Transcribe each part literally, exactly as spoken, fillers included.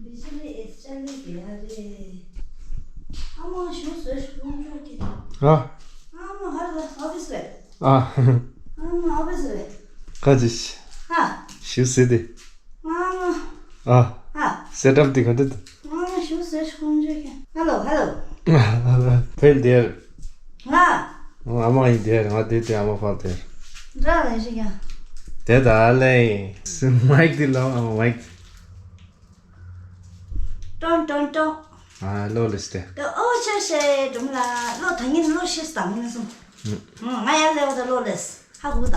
ཨ་མ་ཞུ་ཟོས་ཤོག་ཡོང་ཆོག་གི། ཨ། ཨ་མ་ཧར་ལ་ཨོ་ཕིས་རེད། ཨ། ཨ་མ་ཨོ་ཕིས་རེད། ཁ་ཅིག་ཧ། ཞུ་ཟེར་ཏེ། ཨ་མ། ཨ། ཨ། སེ་ཊབ་དེ་ག་འདྲ་འདུག་ཨ་མ་ཞུ་ཟོས་ཤོག་ཡོང་ཆོག་གི། ཧ་ལོ་ཧ་ལོ། ཕེལ་དེར། ང་། ཨ་མ་ཡིན་དེར། ང་དེ་དེ་ཨ་མ་ཕར་དེར། འདྲ་ལན་ཞིག་ཡང་། དེ་ད་ལེ། མའིག་དེ་ལོ། ཨ་མ་མའིག་ཀྲོང་ཀྲོང་ཀྲོང་། ཨ་ལོ་ལེས་ཏེ། ཏེ་ཨོ་ཤེ་ཤེ་སྒྲུང་ལ་ལོ་ད་ངན་ལོ་ཤེས་དང་ངན་སོང་། ང་ཡར་ལེའོ་ད་ལོ་ལེས་ཧ་གོ་ད།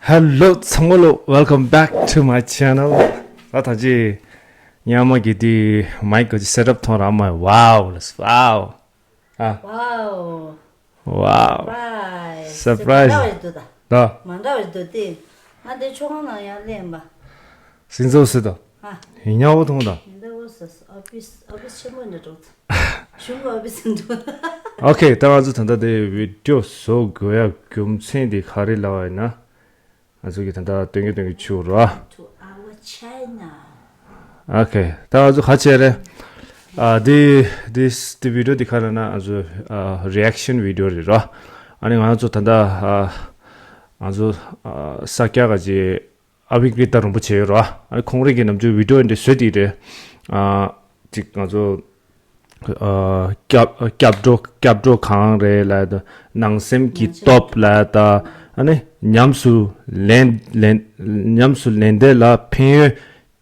Hello ཚང་མ་ལོ། Welcome back to my channel. ད་ད་ཅི་ཉི་མ་གི་དེ་མའིག་གི་སེ་ཊབ་ཐོང་ར་མ། Wow ལེས། Wow. ཨ། Wow. Wow. Surprise. Surprise. མ་འདྲ་བ་རེད་འདུག་ད། ད། མ་འདྲ་བ་རེད་འདུག་སྟེ། ང་འདི་ཆོ་གང་ནང་ཡང་ལེན་པ། སིང་ཚོ་སི་དོ། ཨ། ཡིན་ཉག་པོ་མཐོང་དང་། ཡིན་ད་བོ་སི་ཨོ་ཕིས་ཨོ་ཕིས་ཆེན་པོ་འདྲ་འགྲོ། གཞུང་གི་ཨོ་ཕིས་འགྲོ། ཨོ་ཁེ། ད་ང་ཚོ་ད་ལྟ་དེ་བི་ཌི་ཡོ་བཟོ་དགོས་ཡ་རྒྱུ་མཚན་དེ་ག་རེ་ལབ་པ་ཡིན་ན། ང་ཚོ་གི་ད་ལྟ་སྟོན་གི་སྟོན་གི་ཆུ་རོ། To our channel. ཨོ་ཁེ། ད་ང་ཚོ་ག་བྱས་རེད། ཨ། དེ་དེ་དེ་བི་ཌི་ཡོ་དེ་ག་རེ་ན་ང་ཚོ་ཨ་རི་ཨེག་ཤན་བི་ཌི་ཡོ་རེད་རོ། ཨ་ནི་ང་ཚོ་ད་ལྟ་ཨ་ང་ཚོ་ཨ་ས་སྐྱ་ག་ཅི་ཨ་བི་ཀྲི་ཏ་རིན་པོ་ཆེ་ཡོད་རོ། ཨ་ནི་ཁོང་རང་གི་ནམ་རྒྱུན་བི་ཌི་ཡོ་འདི་བཟོས་དེ་རེད། ཨ་ཅིག་ང་ཚོ་ཨ་སྐྱབས་སྐྱབས་འགྲོ་སྐྱབས་འགྲོ་གང་རེད་ལབ་ད། ནང་སེམས་ཀྱི་སྟོབས་ལབ་ད། ཨ་ནི་ཉམས་སུ་ལེན་ལེན་ཉམས་སུ་ལེན་དེ་ལ་ཕན་ཡོན་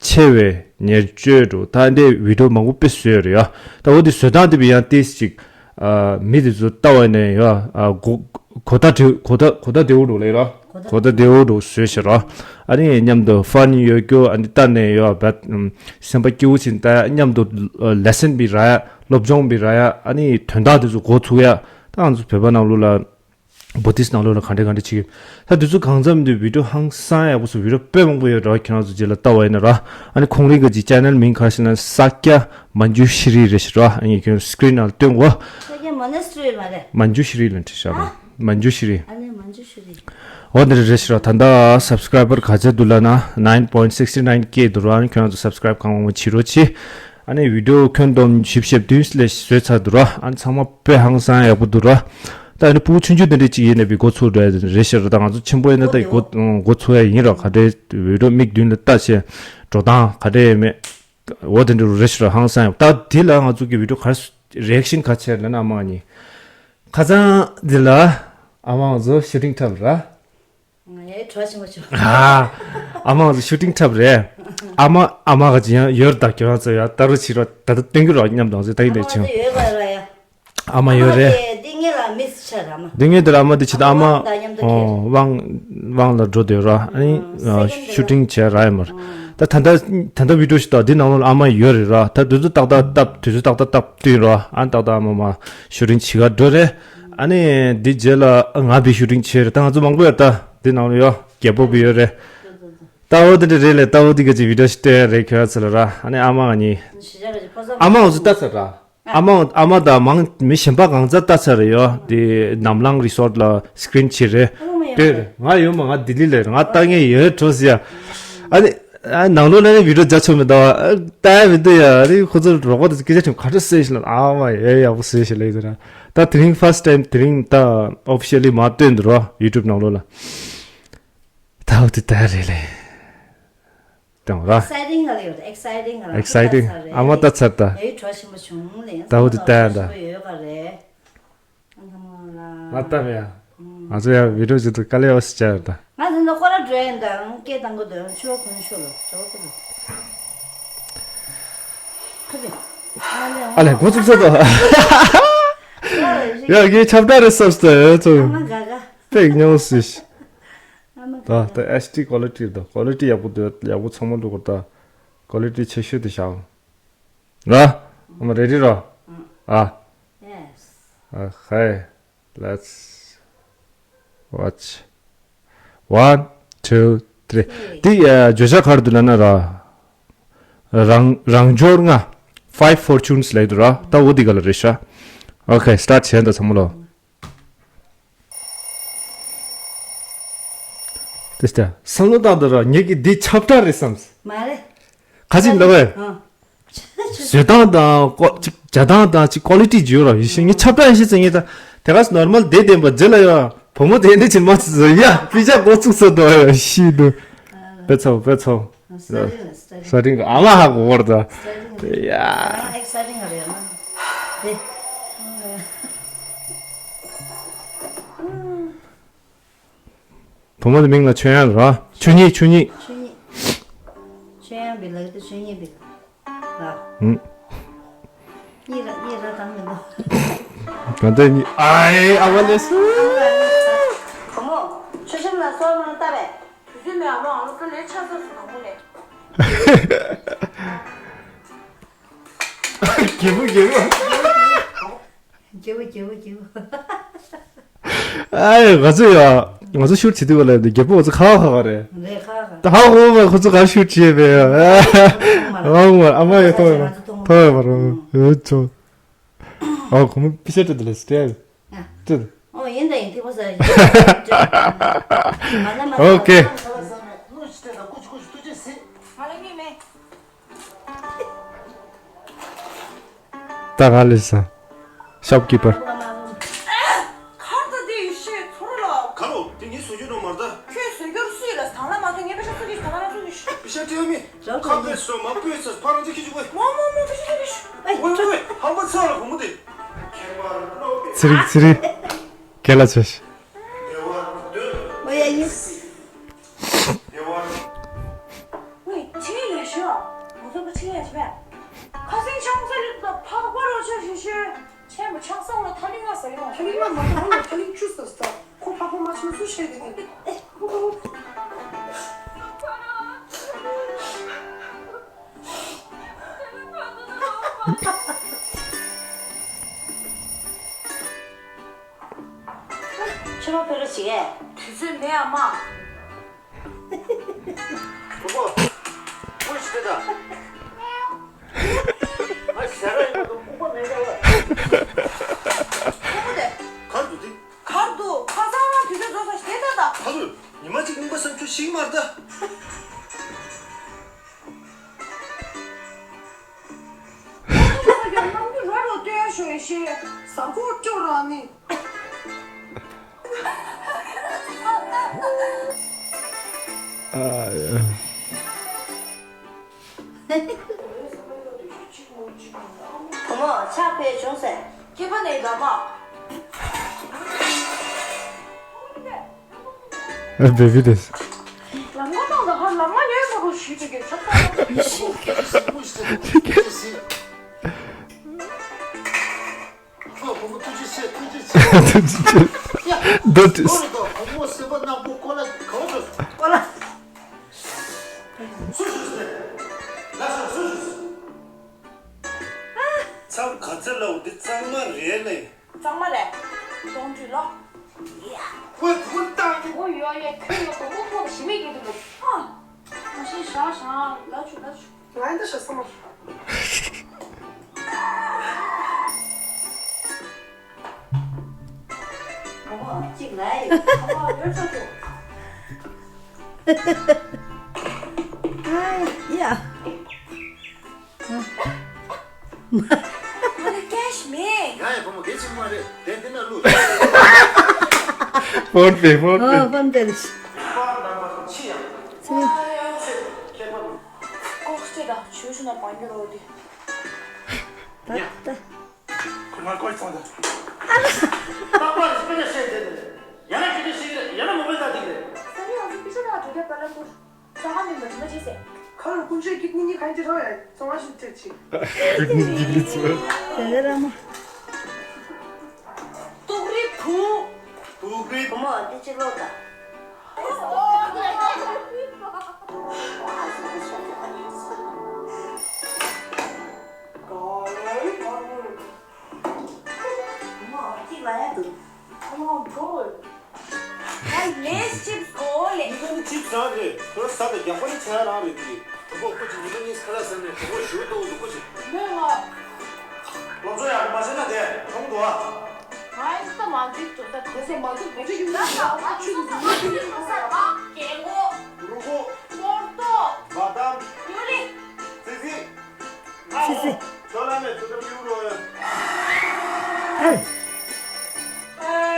ཆེ་བའི་ཉེར་སྤྱོད་འགྲོ། ད་འདི་བི་ཌི་ཡོ་མང་པོ་དཔེ་བཟོས་ཡོད་རེད་ཡ། ད་འོ་དེ་བཟོ་སྟངས་དེ་བི་ཡང་ཏིས་ཅིག་ཨ་མི་དེ་ཚོ་ལྟ་བ་ནས་ཡ་ཨ་གོ་གོ་ཐག་དེ་གོ་ཐག་གོ་ཐག་དེ་འོ་འགྲོ་ལེ་ར། གོ་ཐག་དེ་འོ་འགྲོ་བཟོས་ཤེ་ར། ཨ་ནི་མཉམ་དུ་ཕན་ཡོད་རྒྱུ། ཨ་ནི་ལྟ་ནས་ཡོད་བད་སེམས་པ་སྐྱིད་པོ་ཕྱིན། ད་མཉམ་དུ་ལེ་སན་བི་ར་ཡ། སློབ་སྦྱོང་བི་ར་ཡ། ཨ་ནི་དོན་དག་དེ་ཚོ་གོ་ཚུགས་ཡ། ད་ང་ཚོ་བོད་པ་ནང་ལོགས་ལ་བོ་ཏིས་ནང་ལོགས་ལ་ག་འདྲ་ག་འདྲ་བྱེད་ཀྱི། ད་དེ་ཚོ་གང་འཚམ་དེ་བི་ཌི་ཡོ་ཧང་སང་ཡག་པོ་བཟོ། བི་ཌི་ཡོ་དཔེ་མང་པོ་ཡོད་ར། ཁྱེད་རང་ཚོ་རྗེས་ལ་ལྟ་བ་ཡིན་ན་ར། ཨ་ནི་ཁོང་རང་གི་ཅི་ཅེ་ནལ་མིང་ག་རེ་ཟེར་ན་ས་སྐྱ་མན་ཇུ་ཤི་རི་རེད་ཤི་ར། ཨ་ནི་ཁྱེད་སི་ཀི་རིན་ནང་ལ་སྟོན་གོ། ས་སྐྱ་མོ་ནེ་སི་ཊི་རི་མ་རེད། མན་ཇུ་ཤི་རི་ལ་འཁྲི་ཤག་ར། ཨ། མན་ཇུ་ཤི་རི། ཨ་ནི་མན་ཇུ་ཤི་རི། འོ་དེ་རེད་ཤི་ར། ད་ལྟ་སབ་སི་ཀ་རའི་བར་ག་ཚད་འདུག་ལབ་ན་nine point six nine K འདུག་ར། ཨ་ནི་ཁྱེད་རང་ཚོ་སབ་སི་ཀ་རའིབ་གང་མང་མང་བྱེད་རོགས་བྱེད། ཨ་ནི་བི་ཌི་ཡོ་ཁྱོན་བསྡོམས་བཞི་བཅུ་ཞེ་བདུན་ལས་བཟོས་ཚར་འདུག་ར། ཨ་ནི་ཚང་མ་དཔེ་ཧང་སང་ཡག་པོ་འདུག་ར། ད་ཨ་ནི་ཕྲུ་གུ་ཆུང་ཆུང་དེ་འདྲས་ཅིག་ཡིན་ནས་བི་འགོ་ཚུགས་འགྲོ་ཡ་རེད་ཤི་ར། ད་ང་ཚོ་ཆེན་པོ་ཡིན་ན་ད་འགོ་འགོ་ཚུགས་ཡ་ཡིན་ར། ག་འདྲས་བི་ཌི་ཡོ་མིག་མདུན་ལ་ལྟ་བྱས་འགྲོ་སྟངས་ག་འདྲས་ཡོད་མེད། འོ་དེ་འདྲ་རེད་ཤི་ར། ཧང་སང་ཡག་ད་དེ་ལ་ང་ཚོ་གི་བི་ཌི་ཡོ་ག་རེ་རི་ཨེག་ཤན་ག་བྱས་ལབ་ན་ཨ་མ་གཉིས། ཁ་སང་འདི་ལ་ཨ་མ་ང་ཚོ་ཤུ་ཊིང་འཁྲབ་ར། ང་ཡའི་གྲོགས་ཆེན་པོ་བྱུང་། ཨ། ཨ་མ་ང་ཚོ་ཤུ་ཊིང་འཁྲབ་རེད། ཨ་མ་ཨ་མ་ག་ཅི་ཡང་ཡོད་ད། ཁྱོད་རང་ཚོ་ཡ་ལྟ་རུ་ཕྱིན་རོགས། ད་ལྟ་སྟོན་གྱི་རོགས། མཉམ་དུ་ང་ཚོ་ལྟ་གི་འདུག་ཆུང་། ཡོད་པ་ར་ཡ། ཨ་མ་ཡོད་རེད། ཨ་མ་དེ་འདི་ངེད་ལ་མིས་ཆགས་ར་མ། འདི་ངེད་དེ་ལ་ཨ་མ་དེ་ཆེད་དུ་ཨ་མ། ཨ་མ་དང་མཉམ་དུ་ཨོ་ཁྱེད། དབང་དབང་ལ་འགྲོ་འདོད་ར། ཨ་ནི་ཨ་སེ་ཀེན་ཌི་ཤུ་ཊིང་བྱས་ར་ཡ་མར། ད་ད་ལྟ་ད་ལྟ་བི་ཌི་ཡོ་ཞིག་ད་འདི་ནང་ལོགས་ལ་ཨ་མ་ཡོད་རེད་ར། ད་དུས་ཚོད་ཏག་ཏག་སྟབས་དུས་ཚོད་ཏག་ཏག་སྟབས་བསྟུན་ར། ཨ་ནི་ཏག་ཏག་ཨ་མ་མ་ཤུ་ཊིང་བྱེད་ག་འགྲོ་རེད། ཨ་ནི་འདི་རྗེས་ལ་ང་བི་ཤུ་ཊིང་བྱས་རེད། ད་ང་ཚོ་མང་པོ་ཡོད་ད། འདི་ནང་ལོགས་ཡོད། རྒྱལ་པོ་བི་ཡོད་རེད། ལྟ་བུ་དེ་འདྲ་རེད་ལས། ལྟ་བུ་འདི་ག་ཅིག་བི་ཌི་ཡོ་ཞིག་སྟོན་ཡ་རེད། ཁྱོད་རང་ཚོ་ལ་ར། ཨ་ནི་ཨ་མ་ང་གཉིས། ཨ་མ་ང་ཚོ་ལྟ་ཚར་ར། ཨ་མ་ཨ་མ་དང་མང་མི་གཞན་པ་གང་ཚ་ལྟ་ཚར་རེད་ཡོ། དེ་ནམ་ལངས་རི་སོར་ཊི་ལ་སི་ཀི་རིན་བྱེད་རེད། ཨ་མ་ཡོད་སྟོན་རེད། ང་ཡོད་མ། ང་ལྡི་ལི་ལ་རེད། ང་ལྟ་ངེས་ཡོད་འགྲོ་ཟེར་ཡ། ཨ་ནི་ཨ་ནང་ལོགས་ལ་ནི་བི་ཌི་ཡོ་རྒྱ་ཆོ་མི་འདུག་ཨ་ལྟ་ཡ་མི་འདུག་ཡ། ཨ་ནི་ཁོ་ཚོ་རོགས་པ་དེ་སྐད་ཆ་དྲིས། ག་འདྲ་བཟོས་ཤག་ལབ། ཨ་མ་ཡོད་ཡག་པོ་བཟོས་ཤག་ལབ་ཡོད་ན། ད་དེ་རིང་ཕར་སི་ཊི་ཊེམ་དེ་རིང་ད་ཨོ་ཕི་ཤལ་ལི་མ་སྟོན་འདུག་ར། ཡུ་ཊུབ་ནང་ལོགས་ལ། ད་འོ་དེ་ལྟར་རེད་ལེ། དང་ར། ཨེག་སའི་ཊིང་ག་ལ་ཡོད། ཨེག་སའི་ཊིང་ག་ལ། ཨེག་སའི་ཊིང་། ཨ་མ་ལྟ་ཚར་ད། ཡའི་གྲོགས་ཆེན་པོ་བྱུང་ལེ། ད་འོ་དེ་ལྟར་ད། ཡོད་ག་རེད། ཨ་ཁ་མོ་ལ། ང་ལྟ་བ་ཡ། ང་ཚོ་ཡ་བི་ཌི་ཡོ་ཅིག་ཏུ་དཀའ་ལས་འོ་སི་བྱ་ཡོད་ད། ང་ཚོ་འདི་ཁོ་ར་འགྲོ་ཡིན་ད། སྐད་བཏང་གི་འདུག་ཆུ་བ་གོན་ཤོ་ལོ། ཇོ་གི་ལོ། ཁ་ཅིག་ཨ་ལེ་འགོ་ཚུགས་ས་ད། ཡ་གི་ཁྱབ་བརྡལ་རེད་བསམ་སྟེ་ཚོ། ཨ་མ་ག་ག་ཕེག་ཉོ་སི། ཨ་མ་ད་ད་ཨེཆ་ཌི་ཀོ་ལི་ཊི་ད། ཀོ་ལི་ཊི་ཡག་པོ་འདུག་ཡག་པོ་ཚང་མ་འགྲོ་གི་ད། ཀོ་ལི་ཊི་ཆེ་ཤོས་དེ་བཞག་ར། ཨ་མ་རེ་ཌི་ར། ཨ། Yes. Okay, let's watch. One, two, three. དེ་ཡ་བརྗོད་བྱ་ག་རེ་འདུག་ལབ་ན་ར། རང་རང་འབྱོར་ལྔ། Five fortunes ལབ་འདུག་ར། ད་འོ་དེ་ག་ལ་རེད་ཤག Okay, start བྱས་ད་ཚང་མ་ལོ། དེ་ལྟ་བསམ་བློ་བཏང་དུས་ར་ངེད་ཀྱི་འདི་ཁྱབ་བསྒྲགས་རེད་བསམ། མ་རེད། ག་ཅིག་ལབ་པས། ཨ། བཟོ་སྟངས་དང་ཀོ་ཅིག་བྱ་སྟངས་དང་ཅིག་ཀོ་ལི་ཊི་ཅིག་ཡོད་ར། ཡེ་ཤེས་ངས་ཁྱབ་བསྒྲགས་ཡེ་ཤེས་ཟེར་ངས་ད་དེ་ག་ནོར་མལ་བསྡད་བསྡད་པ་རྗེས་ལ་ཡ་བུ་མོ་དེ་འདྲ་ཅིག་མ་ཚུད་ཟེར་ཡ་པི་ཅག་འགོ་ཚུགས་ས་འདུག་ཡ་ཤི་འདུག་དཔེ་ཚོགས་དཔེ་ཚོགས། ས་རིང་ཨ་མ་ཧ་གོ་བར་ད་ཡ། བུ་མོ་དེ་མིང་ལ་ཆོས་དབྱངས་ར། ཆོས་ཉིད་ཆོས་ཉིད། ཆོས་ཉིད། ཆོས་དབྱངས་པའི་ལག་ཏུ་ཆོས་ཉིད་པའི་ལག་ཧུམ། གཉིས་ར་གཉིས་ར་དང་མི་འདུག་ག་འདྲ་གཉིས་ཨའི་ཨ་བ་ལེ་སུ། བུ་མོ་ཆུ་ཤམ་ལ་སོར་མང་ལྟ་བས། དུས་ཚོད་མེད་ཨ་མ་ཨ་ལོ་ཁ་ལས་ཆ་ཚ་སུ་དང་མོ་ལས། རྒྱལ་པོ་རྒྱལ་པོ། རྒྱལ་པོ་རྒྱལ་པོ་རྒྱལ་པོ། ཨའི་ང་ཚོ་ཡ། ང་ཚོ་ཤུར་བྱེད་དུས་བ་ལ་རྒྱལ་པོ་ང་ཚོ་ཁ་བ་ཁ་བ་རེད། རེད་ཁ་བ་ཁ་ད་ཧ་གོ་བ་ཁོ་ཚོ་ག་ཤུར་བྱེད་པས་ཡ། ཧ་གོ་བ་ཨ་མ་ཡ་ཐོག་ཡ་ཐོག་ཡ་མ་རུང་ཡོད་ཆོ། ཨ་ཁོ་མོ་པི་ཤ་སྤྲད་དེ་ལ་སྤྲད་སྤྲད། ཨོ་ཡིན་ད་ཡིན་ཐིག་པ་ཟ་ཡིན། ཨོ་ཀེ། ང་ལ་ངེས་མེད། ད་ག་ལས་ས། ཤོབ་ཀི་པར། ཁར་ད་དེ་ཡོད་ཤེས་ཚོར་ལ། ག་ལོ་དེ་ངས་བཟོ་རྒྱུ་རོ་མར་ད། ཁྱོད་བཟོ་རྒྱུར་སུས་ལ་དང་ལ་མ་ཐོན་ངས་པེ་ཤ་སུ་གིས་དང་ལ་སུ་གིས། པེ་ཤ་སྤྲད་མི། ཁ་པེ་སོ་མ་པེ་སོ་ཕ་རང་ཚོ་ཁྱི་ཅུ་པེ། མོ་མོ་མོ་པེ་ཤ་པེ་ཤ། ཝེ་ཝེ་ཝེ་ཧམ་པ་ཚ་ལ་བུ་མོ་དེ། ཚེ་རིང་ཚེ་རིང་། ཁས་ལ་ཆོས། ཨོ་ཡ་ཡིན། ཝེ་ཆི་ཡ་ཤོ། ང་ཚོ་པ་ཆི་ཡ་ཆི་བས། ཁ་སེང་ཆང་ས་ལུད་ད་ཕག་པ་རོ་ཆ་ཤི་ཤི། ཆེན་པོ་ཆང་ས་ལ་ཐ་ལི་ང་ཟ་ཡོང་། ཐ་ལི་ང་མ་ཐ་ལི་ཐ་ལི་ཆུ་ས་ས། ཁོ་ཕག་པ་མ་ཆི་སུ་ཤེས་དེ་དེ། ཕྱི་ལོགས་ཕེབས་རོགས་བྱེད། དུས་ཚོད་མེད་ཨ་མ། གྲོགས་པོ། ཀུ་ཤི་དེ་དང་། ང་ཞེ་དྲག་ཡིན་པ་དང་ལྐུགས་པ་མེད་ཀྱང་ལ། ཁོ་མོ་དེ། གར་འདུག་དེ། གར་འདུག་ཁ་སང་རང་དུས་ཚོད་རྫོགས་ས་ཞིག་དེ་ལྟ་ད། ད་དུ་ཉི་མ་གཅིག་ལུང་པ་བསམ་ཚུལ་ཞིག་མར་ལྟ། ཁོ་ཚོ་ཡང་ནམ་རྒྱུན་ར་རོ་ལྟོས་ཤོད་ཤེས། ཟ་ཁོ་སྐྱོ་ར་ནི། ཨ། བུ་མོ་ཕྱག་ཕེབས་བྱུང་ཟེར། སྐྱེས་པ་ནས་ལ་མ། ཨ་བེ་བི་དེ། ལམ་ཁ་ནང་ལ་ཧ་ལམ་ང་ཉལ་མ་རུ་ཞུས་ཏེ་གེ་ཆགས་ས། ཨ་བུ་མོ་ཐུགས་རྗེ་ཆེ་ཐུགས་རྗེ་ཆེ། ཐུགས་རྗེ་ཆེ། འདོད་དེ། ཨོ་རེད་དོ་བུ་མོ་སེམས་པ་ནག་པོ་ཁོ་ལ་ག་བ་འགྲོ། ཁོ་ལ། སུ་ཞུ་ཟེར། ལ་ཤོག་སུ་ཞུ་ཟེར། མཚམས་ག་ཚོད་ལ་འོ་འདི་གཙང་མ་རེད་ལེ། གཙང་མ་རེད། གཏོང་དུས་ལོ། ཁོས་བུ་བཏང་གི། འོ་ཡོ་ཡོ་ཁོས་ཡོ་གོ་མོ་ཁོ་ཞི་མི་གི་དུ་ལོ། ཨ། མ་ཤེས་ཤ་ཤ་ལ་ཆུ་ལ་ཆུ། ང་འདི་ཤ་ས་མ། གཅིག་ལ་ཡོད། ཨ་ཡ། ང་ལ་ཀེཤ་མེད། ང་ཡི་བུ་མོ་གལ་ཆེན་པོ་རེད། དེ་འདི་ན་བླུགས། ཕོན་པེ་ཕོན་པེ། ཨ་ཕོན་པེ་རེད། ཕར་ནང་པ་ཆི་ཡང་། ཚེ། ཁྱེད་པ། ཀོག་སྟེ་ད་ཆུ་ཆུ་ན་བང་རྒྱུ་རོ་དེ། ད་ད། ཁོ་ང་ཀོག་ཚང་ད། རྟག་པར་སྤེ་ར་བཤད་དེ། ཡང་ན་ཁྱེད་ཀྱི་ཤེས་ཀྱི་རེད། ཡང་ན་མོ་བེལ་ད་དེ་གི་རེད། ས་ནི་ང་ཚོ་པི་ཤ་ན་གྲོ་རྒྱབ་པ་ལ་ཁུར། ས་ཧ་ནི་མ་ཇི་མ་ཇི་སེ། ཁ་རུ་ཀུན་སྤྱོད་ཀྱི་ནི་ནི་ཁན་ཅི་རོ་ཡ། ཚང་མ་ཞིག་ཐེག་ཅིག་ཀུན་ནི་ཡིག་ལི་ཚོ། དེ་རེད་ར་མོ། ཏུག་རི་ཕུ། ཏུག་རི། བུ་མོ་འདི་ཅི་ལོ་ད། བུ་མོ་གཅིག་ལ་ཡ་འདུག Oh my god. ལེས་ཅིབ་གོ་ལེ། ཉི་མ་ནི་ཅིབ་ཟ་རེད། ཁོ་ར་ཟ་དང་རྒྱག་པ་ནི་ཆ་རང་རེད་དེ། གྲོགས་པོ་ཁོ་ཅིག་ཉི་མ་གཉིས་ཁ་ལག་ཟ་ནས་གྲོགས་པོ་ཞུ་ཏོ་འདུག་ཁོ་ཅིག་ལོས་ང་། སློབ་གསོ་ཡག་པོ་མ་བྱས་ན་དེ་གྲོངས་འདུག་ཨ། ང་ཨིན་སྟ་མ་འཛིག་ཏོ་ད་གོས་ས་མ་འཛིག་མ་འཛིག་ཡིན་ན་ང་ཆུ་ནི་འཛིག་མ་འཛིག་ཡིན་ན་ས་ད་རྒྱལ་མོ། ཁྱོད་ལ་ནས་ཚུར་འགྲོ་ཡུག་རོ་ཡོད། ཨ།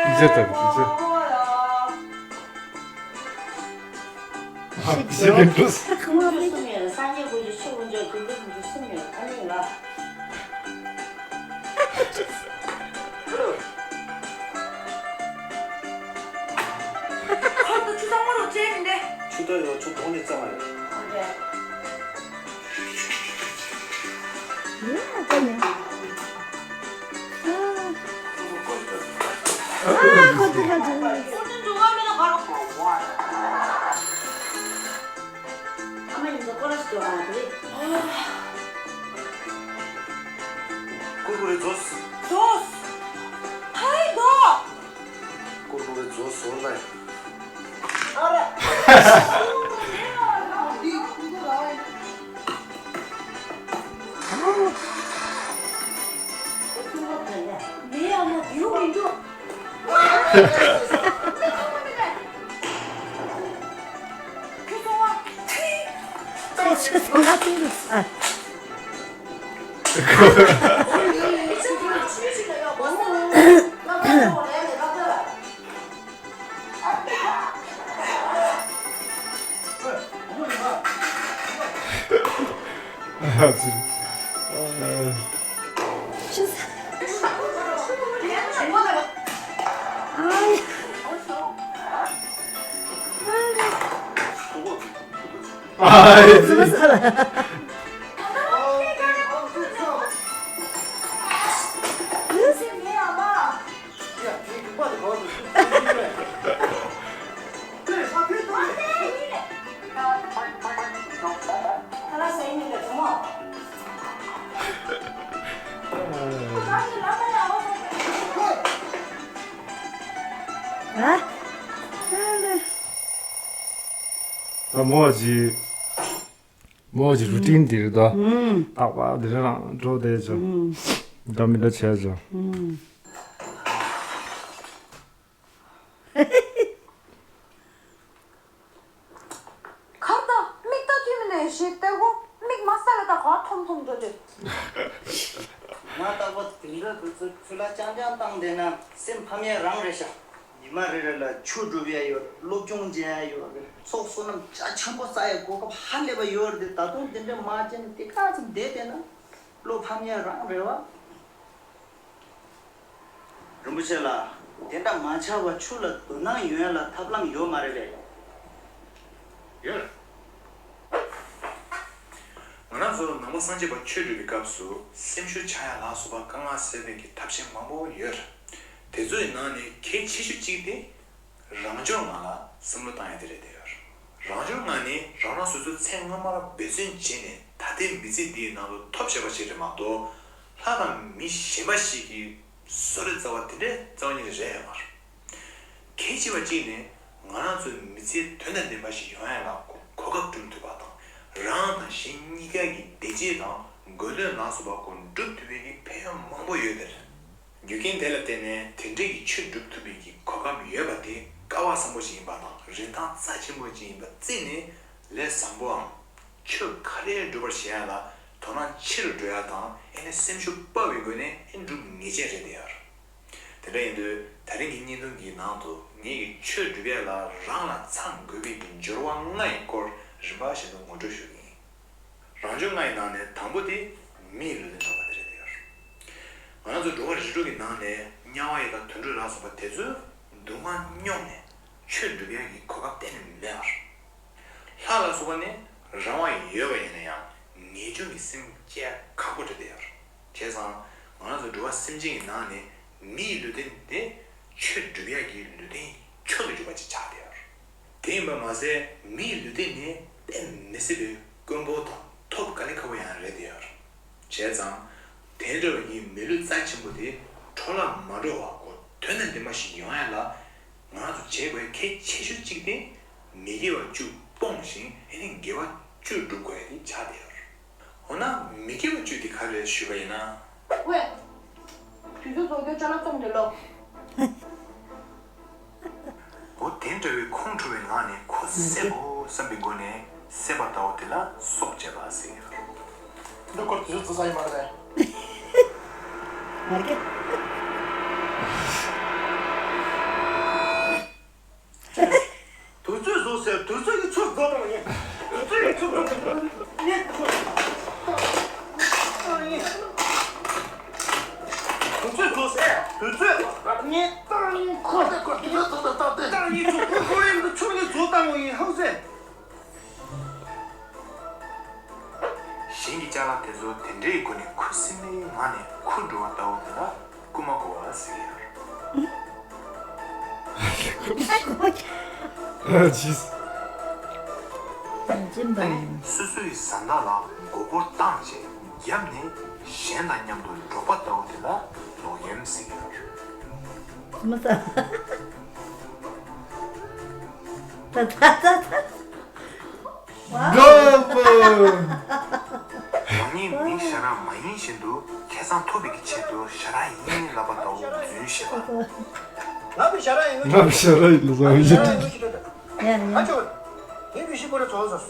ཡིག་ཆ་ལྟ་དགོས། ཡིག་ཆ། ཤིག་ཤིག་འགྲོ། ཁོང་ཚོ་གསུམ་ཡོད། སངས་རྒྱས་དཀོན་མཆོག་ཆོས་དཀོན་མཆོག་དགེ་འདུན་དཀོན་མཆོག་གསུམ་ཡོད། ཨ་ནི་ང་། ཁོ་ཚོ་ཆུ་ཚང་མ་རུ་བཙལ་མི་འདེ། ཆུ་ཚོད་ཡོད། ཆུ་དོང་ནས་བཙལ་བ་ཡོད། ཨོ་ཡ། ཡ་ད་ཡ། ཨ། ཨ་ཁོ་ཚོ་ཁ་ཚོ། ཨ་མ་ཡིན་ན་ཀོ་ར་སི་ཏོ་ཨ་དེ། ཀུ་རེ་རེ་ཛོས། ཛོས། ཧའི་དོ། ཀུ་རེ་རེ་ཛོས་སོང་ལ། ཨ་ར། མེ་ཡ་མ་དེའུ་མི་འདུག་ཁྱོད་ཚོ་བ། ཁྱོད་ཚོ་ང་ཚོའི་ཨ། ཨ་ཙི། ཨ། ཨ། ཨ། ཨ། ཨ། ད་མོ་ཅི། མོ་ཅི་རུ་ཊིན་འདིར་ད། ཨུམ། རྟག་པར་འདི་རང་འགྲོ་བསྡད་ཅོ། ཨུམ། འགྲོ་མི་འགྲོ་བྱས་ཅོ། ཨུམ། ཁར་ད་མིག་ལྟ་དུས་མི་ནས་ཞིག་ལྟ་གོ། མིག་མ་ས་ལ་ད་ག་ཐོམ་ཐོམ་འགྲོ་དུས། ང་རྟག་པར་དེ་འདྲ་དུས་ཚོད་ཆུ་ལ་རྐྱང་རྐྱང་བཏང་བསྡད་ན་སེམས་ཕམ་ཡས་རང་རེད་ཤག་ཉི་མ་རེ་རེ་ལ་ཆོས་སྒྲུབ་ཡ་ཡོད་རེད། སློབ་སྦྱོང་བྱེད་ཡ་ཡོད་རེད། ཚོགས་བསོད་ནམས་རྒྱ་ཆེན་པོ་བསགས་ཡ་གོ་སྐབས་ཧ་ལས་པ་ཡོད་རེད་དེ། ད་དུང་དེ་འདྲ་མ་བྱས་ན་དེ་ག་ཚོད་བསྡད་བསྡད་ན་བློ་ཕམ་ཡ་རང་རེད་བ། རིན་པོ་ཆེ་ལགས། དེ་འདྲ་མ་ཆགས་པ་ཆུ་ལ་དོ་སྣང་ཡོང་ཡ་ལ་ཐབས་ལམ་ཡོད་མ་རེད་པས། ཡོད། ང་རང་ཚོ་ནང་པ་སངས་རྒྱས་པ་ཆོས་སྒྲུབ་པའི་སྐབས་སུ་སེམས་ཤུགས་ཆག་ཡ་ལ་སོགས་པ་དཀའ་ངལ་སེལ་བའི་གི་ཐབས་ཤེས་མང་པོ་ཡོད། དེ་ཚོའི་ནང་ནས་གལ་ཆེ་ཤོས་གཅིག་དེ་རང་སྦྱོར་ངང་ལ་བསམ་བློ་བཏང་ཡ་དེ་རེད་དེ། རང་སྦྱོར་ངང་ནི་རང་རང་སོ་སོའི་ཚེ་སྔ་མར་འབད་བརྩོན་བྱས་ནས་ད་ལྟའི་མི་ཚེ་འདིའི་ནང་དུ་ཐོབ་བཞག་པ་ཞིག་རེད་མ་གཏོགས། ལྷ་དང་མི་གཞན་པ་ཞིག་གི་གསོལ་རས་རྩ་བ་དེ་འདྲའི་རྩ་བ་ཉིད་ནས་རེད་མ་རེད། གལ་ཆེ་བ་གཅིག་ནི་ང་རང་ཚོའི་མི་ཚེ་དོན་དང་ལྡན་པ་ཞིག་ཡོང་ཡ་ལ་གོ་སྐབས་བསྐྲུན་ཐུབ་པ་དང་། རང་དང་གཞན་གཉིས་ཀ་གི་བདེ་སྐྱིད་དང་དགོས་འདུན་ལ་སོགས་པ་གོ་སྒྲུབ་ཐུབ་པའི་གི་ཕན་ཡོན་མང་པོ་ཡོད་དེ། རྒྱུ་རྐྱེན་དེ་ལ་བརྟེན་ནས་དེ་འདྲའི་གི་ཆོས་སྒྲུབ་ཐུབ་པའི་གི་གོ་སྐབས་ཡོད་པ་དེ་སྐལ་བ་བཟང་པོ་ཞིག་ཡིན་པ་དང་རིན་ཐང་རྩ་ཆེན་པོ་ཞིག་ཡིན་པ་བརྩིས་ནས་ལས་བཟང་པོའམ་ཆོས་ག་རེ་སྒྲུབ་པར་བྱེད་ཡ་ལ་དོ་སྣང་ཆེ་རུ་འགྲོ་ཡ་དང་། ཨེ་ནས་སེམས་ཤུགས་སྤར་བའི་སྒོ་ནས་ཨེ་སྒྲུབ་ངེས་ཅན་རེད་དེ་ཡོད། དེ་འདྲ་ཡིན་དུས་ད་རིང་གི་བརྙན་ཐུང་གི་ནང་དུ་ངེད་ཀྱིས་ཆོས་སྒྲུབ་ཡ་ལ་རང་ལ་ཚང་དགོས་པའི་གི་སྦྱོར་བ་ལྔ་ཡི་སྐོར་རིམ་པ་བཞིན་དུ་ངོ་སྤྲོད་ཞུ་གི་ཡིན། རང་སྦྱོར་ལྔ་ཡི་ནང་ནས་དང་པོ་དེ་མི་ཡི་ལུས་རྟེན་སྒྲུབ་པ་དེ་རེད་དེ་ཡོད། ང་ཚོ་འགྲོ་བ་རིགས་དྲུག་གི་ནང་ནས་དམྱལ་བ་ཡི་དྭགས་དུད་འགྲོ་ལ་སོགས་པ་དེ་ཚོས་སྡུག་བསྔལ་མྱོང་ནས་ཆོས་སྒྲུབ་ཡ་གི་གོ་སྐབས་གཏན་ནས་མེད་པ་རེད། ལྷ་ལ་སོགས་པ་ནི་རང་དབང་ཡོད་པ་ཡིན་ན་ཡང་ངེས་འབྱུང་གི་སེམས་སྐྱེ་ཁག་པོ་རེད་དེ་ཡོད། བྱས་ཙང་ང་ཚོ་འགྲོ་བ་སེམས་ཅན་གྱི་ནང་ནས་མི་ཡི་ལུས་རྟེན་དེ་ཆོས་སྒྲུབ་ཡ་གི་ལུས་རྟེན་མཆོག་ཏུ་གྱུར་པ་ཅིག་ཆགས་དེ་ཡོད། དེ་ཡིན་པ་མ་ཟད་མི་ཡི་ལུས་རྟེན་ནི་དཔེ་མི་སྲིད་པའི་དཀོན་པོ་དང་ཐོབ་དཀའ་ལས་ཁག་པོ་ཡང་རེད་དེ་ཡོད། བྱས་ཙང་དེ་འདྲ་བའི་གི་མི་ལུས་རྩ་ཆེན་པོ་དེ་འཕྲོ་བརླག་མ་འགྲོ་བ་གོ་དོན་དང་ལྡན་པ་ཞིག་ཡོང་ཡ་ལ་ང་ཚོ་བྱེད་དགོས་གལ་ཆེ་ཤོས་གཅིག་དེ་མི་དགེ་བ་བཅུ་སྤོང་ཞིང་ཨེ་ནི་དགེ་བ་བཅུ་སྒྲུབ་དགོས་ཡ་དེ་ཆགས་བསྡད་ཡོད། འོ་ན་མི་དགེ་བ་བཅུ་དེ་ག་རེ་རེད་ཞུས་པ་ཡིན་ན། ཝེ། དུས་ཚོད་རྫོགས་རྒྱུ་ཅ་ལག་བཙོང་དེ་ལོ། འོ་དེ་འདྲ་བའི་ཁོང་ཁྲོ་བའི་ངང་ནས་ཁོ་བསད་དགོས་བསམ་པའི་སྒོ་ནས་བསད་པ་ལྟ་བུ་དེ་ལ་སྲོག་བཅད་པ་ཟེར་གྱི་ཡོད། འདི་སྐོར་དུས་ཚོད་རྫོགས་ས་ཡིན་མ་རེད་པས། ང་རྒྱལ། དུས་ཚོད་རྫོགས་ཟེར། དུས་ཚོད་ཀྱི་ཚུར་རྫོགས་བཏང་ངས། དུས་ཚོད་ཀྱི་ཚུར་རྫོགས་བཏང་ངས། དུས་ཚོད་རྫོགས་ཟེར། དུས་ཚོད་ངས་བཏང་ངས། ཁོ་ཁོ་དུས་ཚོད་རྫོགས་ད་བཏང་སྟེ། བཏང་ངས་ཁྱོད་ཁོ་ཁོ་རེ་ཚུར་ངས་རྫོགས་བཏང་ངོ་ཡིན་ཧང་ཟེར། གཞན་གྱི་ཅ་ལག་དེ་ཚོ་དེ་འདྲའི་སྒོ་ནས་ཁུ་སིམ་མེའི་ངང་ནས་ཁུར་འགྲོ་བ་ལྟ་བུ་དེ་ལ་རྐུ་མ་རྐུ་བ་ཟེར་གྱི་ཡོད་རེད། ཨ་ཇིས། ཨ་ནི་སོ་སོའི་བཟའ་ཟླ་ལ་མགོ་སྐོར་བཏང་རྗེས་རྒྱབ་ནས་གཞན་དང་མཉམ་དུ་འགྲོགས་པ་ལྟ་བུ་དེ་ལ་ལོག་གཡེམ་ཟེར་གྱི་ཡོད་རེད། མི་ས། ད་ད་ད་ད། དགའ་པོ། རང་ཉིད་མི་ཞེ་དྲག་མ་ཡིན་བཞིན་དུ་ཁེ་བཟང་ཐོབ་པའི་ཆེད་དུ་ཞེ་དྲག་ཡིན་ལབ་པ་ལྟ་བུ་རྫུན་བཤད་པ། ང་མི་ཞེ་དྲག་ཡིན། ང་མི་ཞེ་དྲག་ཡིན་ལབ་པ་ཡིན། ཡ་ཡ། ཨ་ཅོ། ངའི་བུ་ཤི་པོ་རེ་བྱོས་སོང་།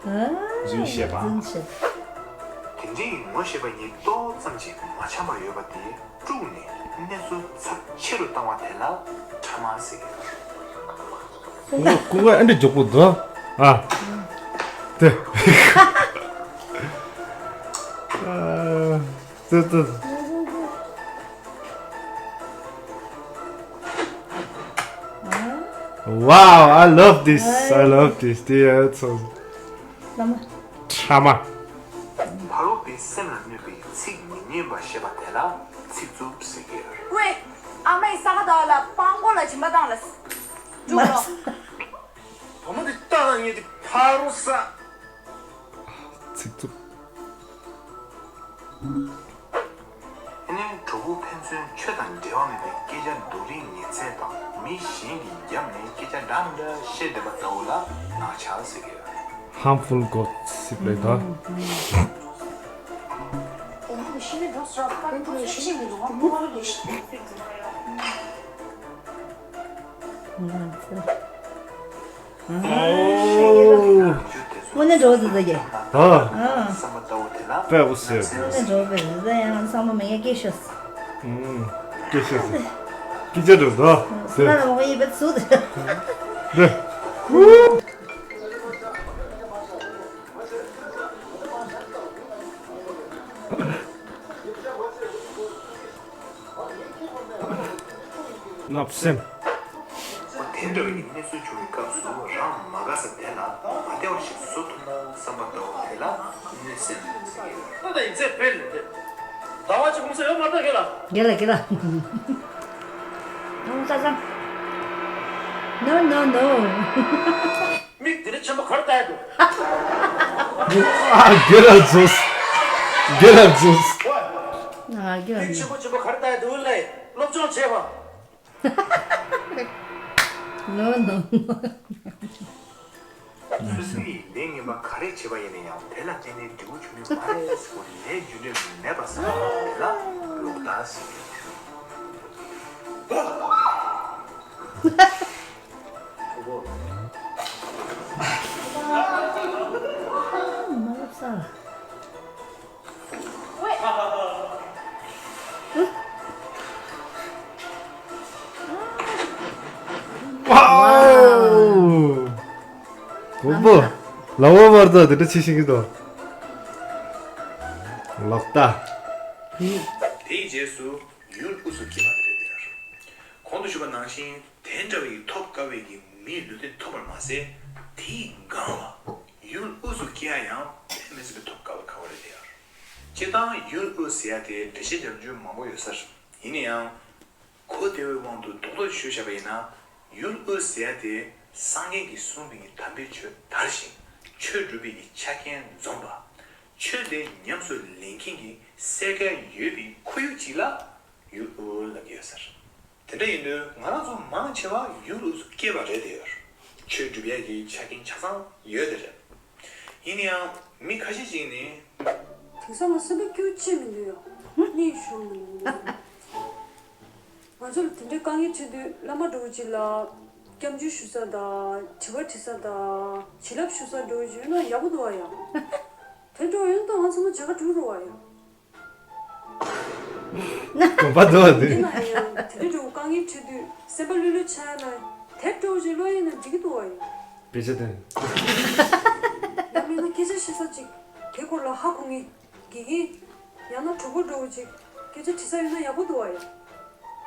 ཨ། རྫུན་བཤད་པ། རྫུན་བཤད་པ། དེ་འདྲའི་ངོ་ཤེས་པ་ཉིད་ཏོག་ཙམ་ཅིག་མ་འཆམ་པ་ཡོད་པ་དེ་དཀྲུགས་ནས་གནས་ཚུལ་ཚབས་ཆེ་རུ་བཏང་བ་དེ་ལ་ཕྲ་མ་ཟེར་གྱི་ཡོད། ཀུན་དགའ་ཀུན་དགའ་ཨ་འདྲ་མགྱོགས་པོ་འདུག་ཨ། དེ། ཨ། ཙི་ཙི། Wow, I love this. I love this. དེ་ཡ་ཚོ། བླ་མ། ཕྲ་མ། ཕ་རོལ་པོའི་སེམས་ལ་གནོད་པའི་ཚིག་མི་སྙན་པ་བཤད་པ་དེ་ལ་ཚིག་རྩུབ་ཟེར་གྱི་ཡོད་རེད། ཝེ། ཨ་མའི་ས་ག་ཟླ་བ་ལ་སྤང་སྒོ་ལ་སྦྱིན་པ་བཏང་ལ། འགྲོ་ལོ། བུ་མོ་འདི་ལྟ་ན་ངས་འདི་ཕ་རོལ་ས། ཚིག་རྩུབ། ཨ་ནི་གྲོགས་པོ་ཕན་ཚུན་ཆོས་དང་འབྲེལ་བ་མེད་པའི་སྐད་ཆ་རྡོ་རིང་ངན་ཚད་དང་མི་གཞན་གྱི་རྒྱབ་ནས་སྐད་ཆ་འདྲ་མི་འདྲ་བཤད་བསྡད་པ་ལྟ་བུ་ལ་ངག་འཁྱལ་ཟེར་གྱི་ཡོད་རེད། Harmful gossip ལབ་ད། ང་ཚོ། ཨོ། དངོས་གནས་འགྲོ་བ་ཟེར་ཟེར་གྱི། ཨ། ཨ། དཔེ་པོ་ཟེར། དངོས་གནས་འགྲོ་བ་ཟེར་ཟེར་ཡང་བསམ་པ་མེད་ཡ་སྐད་ཤོད། ཨུམ། སྐད་ཤོད་ཟེར། སྐད་ཆ་འགྲོ་དོ། ཟེར། ང་ལ་མ་ཡིན་པ་ཚུལ་དེ། དེ། ཧུ། བརྣབ་སེམས། དེ་འདྲ་བའི་གནས་ཚུལ་བྱུང་བའི་སྐབས་སུ་རང་མ་དགའ་ས་དེ་ལ་མ་བདེ་བ་ཞིག་བཟོ་ཐུབ་ན་བསམ་པ་ལྟ་བུ་དེ་ལ་གནོད་སེམས་ཟེར་གྱི་ཡོད། ད་ལྟ་ཡིན་ཚད་དཔེ་ལས་འདས། ཟླ་བ་གཅིག་གུང་སེང་ཡོད་མ་རེད་ཁྱེད་ལ། རྒན་ལགས་རྒན་ལགས། ཨང་ཙང་ཙང་། No, no, no. མིག་དེ་འདྲ་ཆེན་པོ་ག་རེ་ལྟ་ཡ་འདུག་ཨ། རྒན་ལགས་རྫུན། རྒན་ལགས་རྫུན། ཝེ། ཨ། རྒན་ལགས་མིག་ཆེན་པོ་ཆེན་པོ་ག་རེ་ལྟ་ཡ་འདུག་ལབ་སློབ་སྦྱོང་བྱས་པ། No, no, no. སོ་སོ་ཡི་ལས་ངན་པ་ག་རེ་བྱས་པ་ཡིན་ན་ཡང་དེ་ལ་བརྟེན་ནས་འབྲས་བུ་བྱུང་ནི་མ་རེད་ཟེར་བ། ལས་རྒྱུ་འབྲས་མེད་པ་བསམ་པ་དེ་ལ་ལོག་ལྟ་ཟེར་གྱི་ཡོད། མ་ལབ་ས། Wow! ཝའོ། གོ་བོ། ལ་འོ་བར་དུ་དེ་འདྲ་ཆེ་ཤིང་གི་དོ། ལག་ལྟ། དེའི་རྗེས་སུ་ཡུལ་དབུས་སུ་སྐྱེས་པ་དེ་རེད་དེ། གོང་དུ་ཞུས་པ་ནང་བཞིན་དེ་འདྲ་བའི་ཐོབ་དཀའ་བའི་གི་མིའི་ལུས་རྟེན་ཐོབ་པར་མ་ཟད། དེའི་སྒང་ལ་ཡུལ་དབུས་སུ་སྐྱེ་ཡ་ཡང་དཔེ་མི་སྲིད་པའི་ཐོབ་དཀའ་བའི་ཁ་བ་རེད་དེ། སྤྱིར་བཏང་ཡུལ་དབུས་ཟེར་ཡ་དེ་འགྲེལ་བཤད་རྒྱག་རྒྱུ་མང་པོ་ཡོད་ས་རེད། ཡིན་ན་ཡང་། གོ་བདེ་བའི་དབང་དུ་རྡོག་རྡོག་ཞུས་བཞག་པ་ཡིན་ན། ཡུལ་དབུས་ཟེར་ཡ་དེ་སངས་རྒྱས་ཀྱིས་གསུངས་པའི་གི་དམ་པའི་ཆོས་དར་ཞིང་ཆོས་སྒྲུབ་པའི་གི་ཆ་རྐྱེན་འཛོམས་པ། ཆོས་དེ་ཉམས་སུ་ལེན་མཁན་གྱི་སེམས་ཁམས་ཡོད་པའི་ཁོར་ཡུག་ཅིག་ལ་ཡུལ་དབུས་ལབ་ཀྱི་ཡོད་ས་རེད། དེ་འདྲ་ཡིན་དུས་ང་རང་ཚོ་མང་ཆེ་བ་ཡུལ་དབུས་སུ་སྐྱེས་པ་རེད་དེ། ཆོས་སྒྲུབ་ཡ་གི་ཆ་རྐྱེན་ཆ་ཚང་ཡོད་དེ་རེད། ཡིན་ན་ཡང་མི་ཁ་ཤས་ཤིག་ནི། དེང་སང་ང་སེམས་པ་སྐྱིད་པོ་ཅིག་མི་འདུག་ཡ། གཉིད་ཤོར་མི་འདུག་ང་ཚོ་ལ་དེ་འདྲའི་དཀའ་ངལ་འཕྲད་དུས་བླ་མ་འདྲ་བོ་ཅིག་ལ། སྐྱབས་འཇུག་ཞུ་ས་དང་དྲི་བ་དྲི་ས་དང་བྱིན་རླབས་ཞུ་ས་འགྲོ་ཡོད་ན་ཡག་པོ་འདུག་བ་ཡ། དེ་འགྲོ་ཡོད་ན་ད་ང་ཚང་མ་མཇལ་ཁ་གྲུབ་རོགས་བ་ཡ། དགོངས་པ་འདུག་བ་འདི། ཡིན་ན་ཡང་དེ་འདྲ་འགྲོ་དཀའ་ངལ་འཕྲད་དུས་སེམས་པ་ལྷོད་ལྷོད་ཆགས་ན་དེ་འགྲོ་ཞེས་བློ་ཡིན་ན་འགྲིག་གི་འདུག་བ་ཡ། དཔེ་ཆ་སྟོན། ཡང་མིན་ན་སྐད་ཆ་བཤད་ས་ཅིག་དེ་སྐོར་ལ་ཧ་གོ་ངེས། དགེ་རྒན། ཡང་ན་གྲོགས་པོ་འདྲ་བོ་ཅིག་སྐད་ཆ་དྲི་ས་ཡོད་ན་ཡག་པོ་འདུག་བ་ཡ།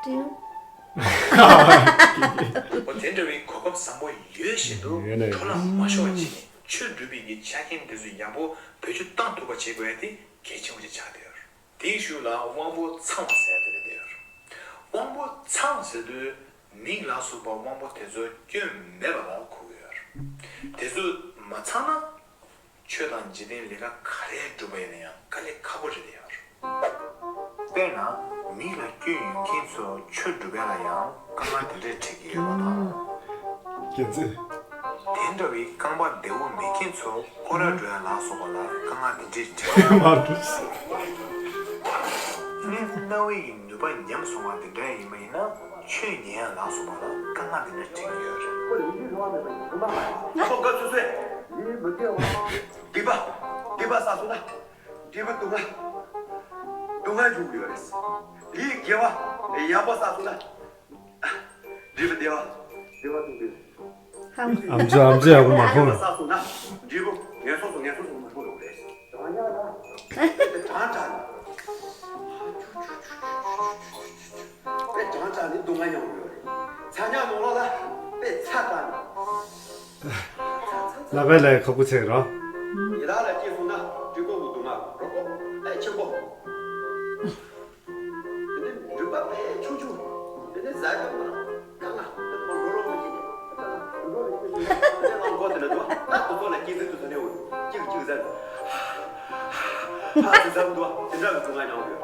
དྲིའུ། འོ་དེ་འདྲ་བའི་གོ་སྐབས་བཟང་པོ་ཡོད་བཞིན་དུ་ཡོད་ནས། འཕྲོ་བརླག་མ་ཤོར་བ་བྱས་ནས་ཆོས་སྒྲུབ་པའི་གི་ཆ་རྐྱེན་དེ་ཚོ་ཡག་པོ་བེད་སྤྱོད་བཏང་ཐུབ་པ་བྱེད་དགོས་ཡ་དེ་གལ་ཆེན་པོ་ཅིག་ཆགས་བསྡད་ཡོད་རེད། དེའི་གཞུག་ལ་དབང་པོ་ཚང་བ་ཟེར་ཡ་དེ་རེད་བསྡད་ཡོད་རེད། དབང་པོ་ཚང་ཟེར་དུས་མིག་ལ་སོགས་པ་དབང་པོ་དེ་ཚོ་སྐྱོན་མེད་པ་ལ་གོ་གི་ཡོད་རེད། དེ་ཚོ་མ་ཚང་ན། ཆོས་དང་འཇིག་རྟེན་ལས་ཀ་ག་རེ་སྒྲུབ་པ་ཡིན་ན་ཡང་དཀའ་ལས་ཁག་པོ་རེད་ཡ། དཔེར་ན། མིག་ལ་སྐྱོན་ཡོད་མཁན་ཚོ་ཆོས་སྒྲུབ་ཡ་ལ་ཡང་དཀའ་ངལ་དེ་འདྲས་འཕྲད་ཀྱི་ཡོད་པ་དང་། རྒྱལ་མཚན། དེ་འདྲ་བའི་རྐང་པ་བདེ་བོ་མེད་མཁན་ཚོ་སྐོར་ར་འགྲོ་ཡ་ལ་སོགས་པ་ལ་དཀའ་ངལ་དེ་འདྲས་འཕྲད་ཀྱི་ཡོད་པ་དང་། མ་འགྲོ། སྣའི་རྣ་བའི་ནུས་པ་ཉམས་སོང་བ་དེ་འདྲ་ཡིན་པ་ཡིན་ན། ཆོས་ཉན་ཡ་ལ་སོགས་པ་ལ་དཀའ་ངལ་དེ་འདྲ་འཕྲད་ཀྱི་ཡོད་རེད། ཁོ་སྐབས་སོ་སོས། སྡིག་པ། སྡིག་པ་བསགས་སོང་ན། འབྲས་བུ་སྡུག་བསྔལ། སྡུག་བསྔལ་འབྱུང་གི་ཡོད་རེད། ལས་དགེ་བ། ཡག་པོ་བསགས་སོང་ན། འབྲས་བུ་བདེ་བ། བདེ་བ་སྡུག་བསྔལ། ཨམ་ཅོག་ཨམ་ཅོག་ཡག་པོ་མ་གོ་ན། བསགས་སོང་ན། འབྲས་བུ་ངན་སོང་སོགས་ངན་སོང་སོགས་མ་འགྲོ་ཡོད་རེད། གྲང་དྲགས་ནས། དཔེ་གྲང་དྲགས་ནས་སྡུག་བསྔལ་མྱོང་གི་ཡོད་རེད། ཚ་ཉག་ནང་ལོགས་ལ་དཔེ་ཚ་དྲགས་ནས། ལ་པའི་ལ་ཡི་ཁག་པོ་ཆེ་གི་རོ། ཡི་དྭགས་ལ་སྐྱེས་སོང་ན་སྤྲུལ་སྐུ་གི་སྡུག་བསྔལ་རོ་ཁོ་དཔེ་ཆེན་པོ། དེ་ནས་འགྲུལ་པ་དཔེ་ཆུང་ཆུང་། དེ་ནས་ཟ་རྒྱུ་མ་རག་དཀའ་ངལ་དེ་མ་འགྲོ་རོགས་མ་གྱིས། དེ་ནས་ལང་མགོ་དེ་ནས་འདུག་ད་དུ་ཚོ་ལ་སྐྱེ་ཚུལ་དུ་ཟ་ནས་འུ་གཅིག་གཅིག་ཟ་ནས་ཧ་ཧ་ཧ་ཟ་འདུག་དེ་འདྲ་གི་སྡུག་བསྔལ་མྱོང་ཡོད།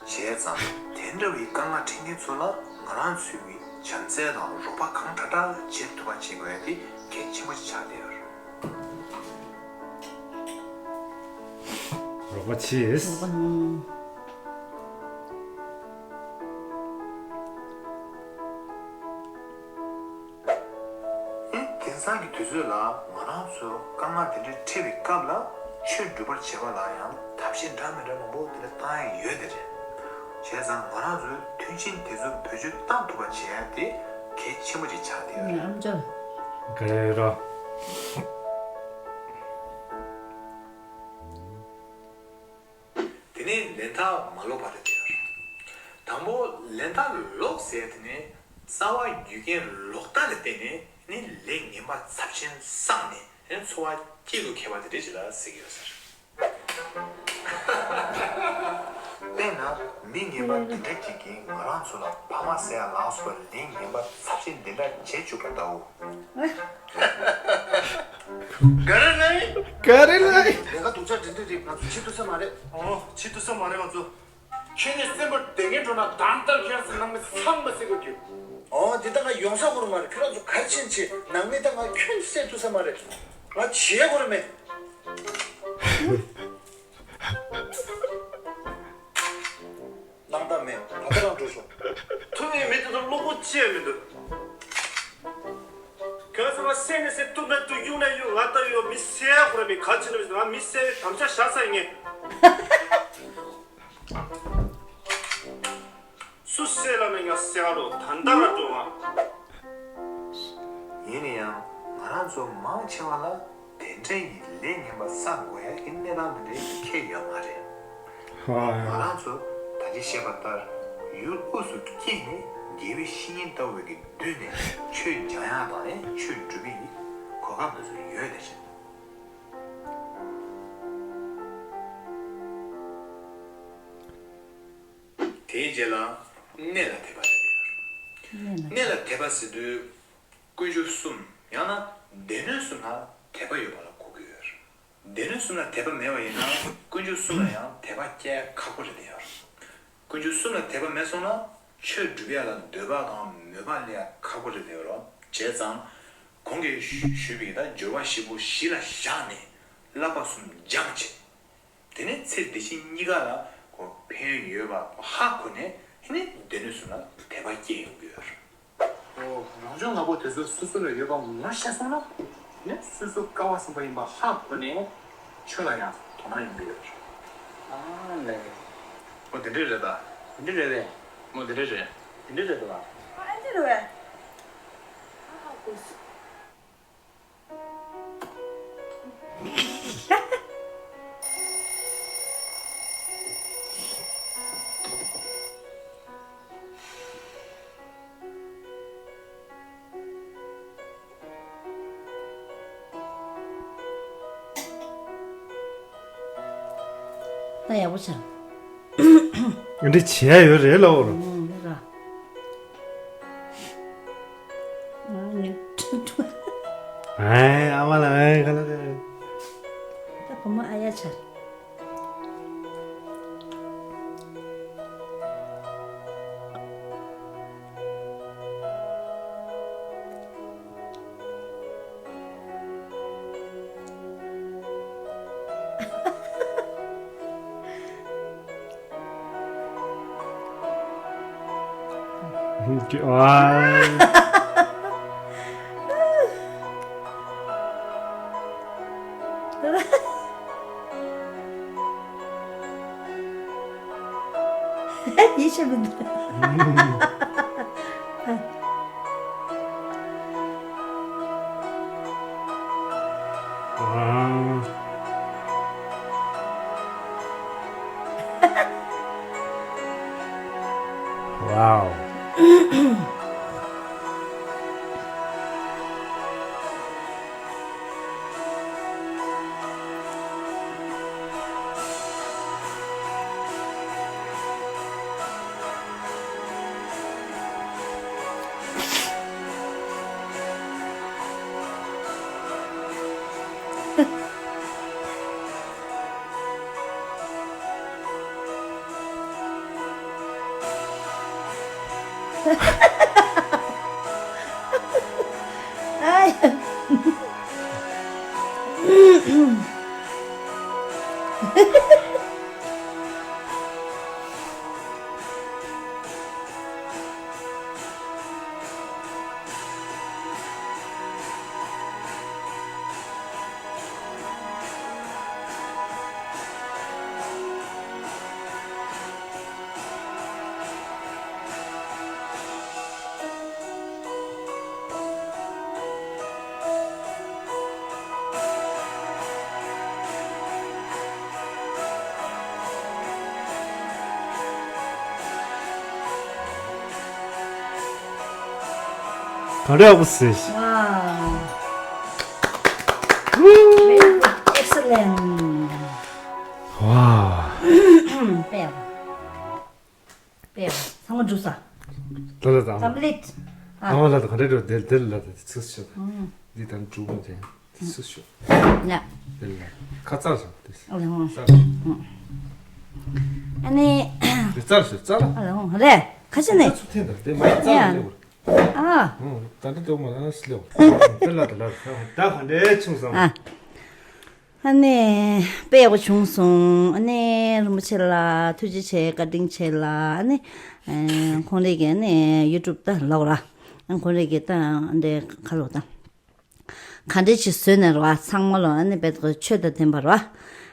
བྱས་ཙང་དེ་འདྲ་བའི་དཀའ་ངལ་འཕྲད་མཁན་ཚོ་ལ་ང་རང་ཚོས་ཀྱི་བྱམས་བརྩེ་དང་རོགས་པ་གང་དྲག་དྲག་བྱེད་ཐུབ་པ་བྱེད་དགོས་ཡ་དེ་གལ་ཆེན་པོ་ཞིག་ཆགས་བསྡད་ཡོད་རེད། རོགས་པ་བྱེད། ཨེ། དེང་སང་གི་དུས་ཚོད་ལ་ང་རང་ཚོ་དཀའ་ངལ་དེ་འདྲ་འཕྲད་པའི་སྐབས་ལ་ཆོས་སྒྲུབ་པར་བྱེད་པ་ལ་ཡང་ཐབས་ཤེས་འདྲ་མི་འདྲ་མང་པོ་དེ་འདྲ་བཏང་ཡ་ཡོད་དེ་རེད། བྱས་ཙང་ང་རང་ཚོས་མཐུན་རྐྱེན་དེ་ཚོ་བེད་སྤྱོད་བཏང་ཐུབ་པ་བྱེད་ཡ་དེ་གལ་ཆེན་པོ་ཅིག་ཆགས་བསྡད་ཡོད་རེད། ཨམ་ཅོག་ག་རེ་རོ། དེ་ནས་ལན་ཐག་མ་ལོག་པ་རེད་དེ། དང་པོ་ལན་ཐག་ལོག་ཟེར་དེ་ནས་རྩ་བ་རྒྱུ་རྐྱེན་ལོག་ལྟ་ལ་བརྟེན་ནས་ནི་ལས་ངན་པ་ཚབས་ཆེན་བསགས་ནས་ནི་འཚོ་བ་སྐྱེལ་དགོས་ཁེལ་བ་དེ་འདྲ་ཞིག་ལ་ཟེར་གྱི་ཡོད་ཟེར། དཔེར་ན་མི་ངན་པ་འདི་འདྲ་ཅིག་གིས་ང་རང་ཚོ་ལ་ཕ་མ་ཟེར་ཡ་ལ་སོགས་པ་ལས་ངན་པ་ཚབས་ཆེན་འདི་འདྲ་བྱེད་བཅུག་པ་ལྟ་བུ། ག་རེ་རེད། ག་རེ་རེད། ལས་ཀ་སྡུག་ཅག་འདི་འདྲ་རེད། ང་ཚོ་བྱེད་ཐུབ་ས་མ་རེད། ཨོ། བྱེད་ཐུབ་ས་མ་རེད་ང་ཚོ། ཁྱེད་ནི་སེམས་པ་བདེ་ངན་འགྲོ་ན་དང་ལྟར་ཁྱེད་སུ་ནང་མི་ཚང་མ་སེ་གོ་ཁྱེད། ཨོ་འདི་ད་ང་ཡོང་ས་གོ་རུ་མ་རེད། ཁྱེད་རང་ཚོ་ག་རེ་བྱེད་བྱེད། ནང་མི་ད་ང་ཁྱོད་སེ་ཐུབ་ས་མ་རེད། ང་བྱེད་གོ་རུ་མེད། སྣང་དག་མེད། ད་ལྟ་རང་འགྲོ་ཤོག་ཐུབ་ནི་མི་དེ་ཚོ་བློ་ཁོག་ཅི་ཡང་མི་འདུག་ཁྱོད་ཚོ་ལ་སེམས་ནས་སེམས་གཏུབ་ན་གཏུབ། གཡུག་ན་གཡུག་ང་ལྟ་ཡོད་མི་སེ་ཡ་ཁོ་ར་མི་ག་ཅི་ན་མི་ང་མི་སེ་བའི་དམ་བཅའ་བཞག་ས་ཡིན་ངེས། སུ་སེ་ལ་མེ་ང་སེ་བ་རོ་ད་ལྟ་ར་འགྲོ་བ། ཡིན་ན་ཡང་ང་རང་ཚོ་མང་ཆེ་བ་ལ་དེ་འདྲའི་ལས་ངན་པ་བསགས་དགོས་ཡ་གི་གནས་སྟངས་དེ་འདྲའི་ཁེལ་ཡོད་མ་རེད། ང་རང་ཚོ་ད་ཅི་བཤད་པ་ལྟར་ཡུལ་དབུས་སུ་སྐྱེས་ནས་དགེ་བའི་བཤེས་གཉེན་ལྟ་བུ་གི་མདུན་ནས་ཆོས་སྦྱང་ཡག་དང་ནི་ཆོས་སྒྲུབ་པའི་གོ་སྐབས་དེ་ཚོ་ཡོད་དེ་རེད། དེའི་རྗེས་ལ་གནས་ལ་དད་པ་རེད་དེ། གནས་ལ་དད་པ་ཟེར་དུས་དཀོན་མཆོག་གསུམ་ཡང་ན་སྡེ་སྣོད་གསུམ་ལ་དད་པ་ཡོད་པ་ལ་གོ་གི་ཡོད་རེད། སྡེ་སྣོད་གསུམ་ལ་དད་པ་མེད་པ་ཡིན་ན་དཀོན་མཆོག་གསུམ་ལ་ཡང་དད་པ་སྐྱེ་ཁག་པོ་རེད་དེ་ཡོད་རེད། དཀོན་མཆོག་གསུམ་ལ་དད་པ་མེད་སོང་ན་ཆོས་སྒྲུབ་ཡ་ལ་འདོད་པ་དང་མོས་པ་སླེབས་ཡ་ཁག་པོ་རེད་དེ་ཡོད་རེད། བྱས་ཙང་གོང་གི་ཞུས་པའི་ད་སྦྱོར་བ་བཞི་པོ་གཞི་ལ་བཞག་ནས་བསླབ་པ་གསུམ་སྦྱངས་བྱས། དེ་ནས་ཚེ་འདི་ཕྱི་གཉིས་ཀ་ལ་ཁོ་ཕན་ཡོན་ཡོད་པ་ཧ་གོ་ནས་ ནི་སྡེ་སྣོད་སུ་ན་དད་པ་སྐྱེ་ཡོང་གི་ཡོད་རེད། ཨོ། རང་བྱུང་ནག་པོ་དེ་ཚོ་སོ་སོ་ལ་ཡོད་པ་ངོ་ཤེས་སོང་ན། ནི་སོ་སོ་སྐལ་བ་བཟང་པོ་ཡིན་པ་ཧ་གོ་ནས་ཆོས་ལ་ཡང་དོ་སྣང་ཡོང་གི་ཡོད་རེད། ཨ་ལས། ཨོ་དེ་འདྲས་རེད་ད། དེ་འདྲས་རེད་པས། ཨོ་དེ་འདྲས་རེད། དེ་འདྲས་རེད་ད། ཨ་འདྲས་རེད་པས། ཧ་ཧ་གོ་སོང་། ད་ཡག་པོ་བྱ། འདི་བྱས་ཡོད་རེད་ལོ། ཨང་། ཨ་ནི་ཁྲུ་ཁྲུ། ཨེ་ཨ་མ་ལ་ཨེ་ག་ལ་རེད། ད་བུ་མོ་ཨ་ཡ་ཆར། ཡིད་ཆེས་མི་འདུག Wow. ག་འདྲ་ཡག་པོ་ཟེར། Wow. Excellent. Wow. དཔེ་ཡག་པོ། དཔེ་ཡག་པོ། ཚང་མ་འགྲུབ་ས། ལ་ལ་དང་། Complete. ཨ་མ་ལ་དང་ག་འདྲ་འགྲོ། དེ་དེ་ལ་དང་དེ་ཚིགས་ཤོད། འདི་དང་འགྲུབ་མོ་དེ་དེ་ཚིགས་ཤོད། ཡ། དེ་ལ་ཁ་ཙར་ཤོད་དེ། ཨ་ལ་ཧོ། ཙར་ཤོད། ཨ་ནི། དེ་ཙར་ཤོད་ཙར། ཨ་ལ་ཧོ་རེད། ཁ་ཤས་ནས། ཚུགས་ཐེན་དང་དེ་མ་ཡི་ཙར་ཡ་ལེ་བར། ཨ། ད་འདི་ཏོག་མ་ཨ་སི་ལེ་བར། དེ་ལ་དེ་ལ་ད་ག་འདྲ་ཆུང་སང་། ཨ། ཨ་ནི་དཔེ་ཡག་པོ་བྱུང་སོང་། ཨ་ནི་རིན་པོ་ཆེ་ལ་ཐུགས་རྗེ་ཆེ། བཀའ་དྲིན་ཆེ་ལ། ཨ་ནི་ཁོང་རེ་གི་ཨ་ནི་ཡུ་ཊུབ་ད་ལོག་ར། ཨ་ཁོང་རེ་གི་ད་འདི་ཁ་ལོག་ད། ག་འདྲ་ཅིག་བཟོས་ནས་ར་བ། ཚང་མ་ལོ་ཨ་ནི་དཔེ་ཆོས་དང་ལྡན་པ་ར་བ།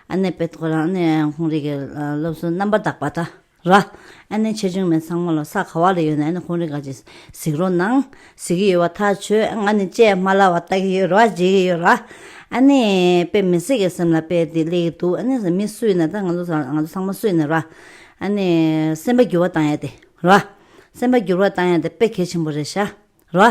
ཨ་ནི་དཔེ་ཁོ་རང་ཨ་ནི་ཁོང་རེ་གི་སློབ་གསོ་རྣམ་པར་དག་པ་ད། ར། ཨ་ནི་ཆེ་ཆུང་མེད་ཚང་མ་ལོ་ས་ག་བ་ལ་ཡོད་ན་ཨ་ནི་ཁོང་རེ་ག་ཅིག་གཟིགས་རོགས་གནང་། གཟིགས་ཀྱི་ཡོད་པ་ཐག་ཆོད། ང་ནི་ལྕེ་མ་ལ་བ་ལྟ་གི་ཡོད་ར་བ། བརྗེད་ཀྱི་ཡོད་ར། ཨ་ནི་དཔེ་མི་སྲིད་ཀྱི་སེམས་ལ་དཔེ་དེ་སླེབས་ཀྱི་འདུག་ཨ་ནི་མི་སུ་ཡིན་ན་ད་ང་ཚོ་ང་ཚོ་ཚང་མ་སུ་ཡིན་ན་ར། ཨ་ནི་སེམས་པ་འགྱུར་བ་བཏང་ཡ་དེ་ར། སེམས་པ་འགྱུར་བ་བཏང་ཡ་དེ་དཔེ་གལ་ཆེན་པོ་རེད་ཤག་ར།